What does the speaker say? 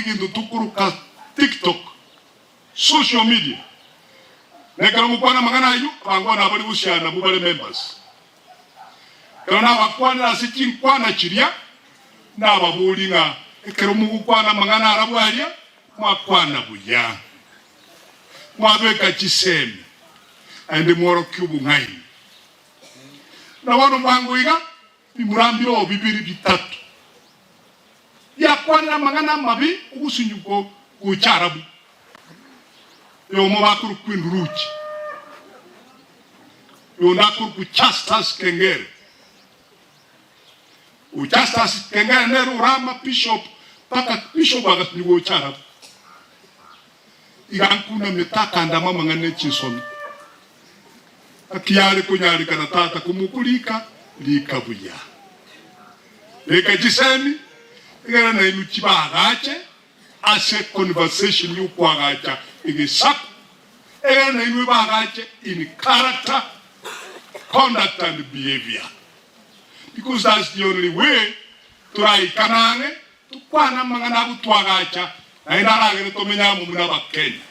Egento tokoroka TikTok, social media, na ekero ngokwana amang'ana ayio, abangwana abare gosiana nabwo bare members. Ekero nabakwanera ase chinkwana chiria, nababorie ng'a ekero mogokwana amang'ana arabwo aria, mwakwana buya, mwabeka chisemi, naende mworokia obong'aini. Na bono bwango iga, Bimurambire oo bibiri bitato biakwanire amang'ana amabi ogosunyugwa gocha arabu, oyomo bakorokwa Enduruchi, oyonde akorokwa Justus Kengere. Oyo Justus Kengere nere orama bishop mpaka bishop agasunyugwa gocha arabu. Iga nkunamete akandama amang'ana e chinsoni. Naki yare konyarekana tata komokorika rika buya. Reka chisemi egere nainwe chibaagache ase conversation yokoagacha egesaku, egere nainwe baagache in character, conduct and behavior. Because that's the only way toraikane ang'e tokwane amang'ana agotwagacha naende aragere tomenye amo buna abakenya.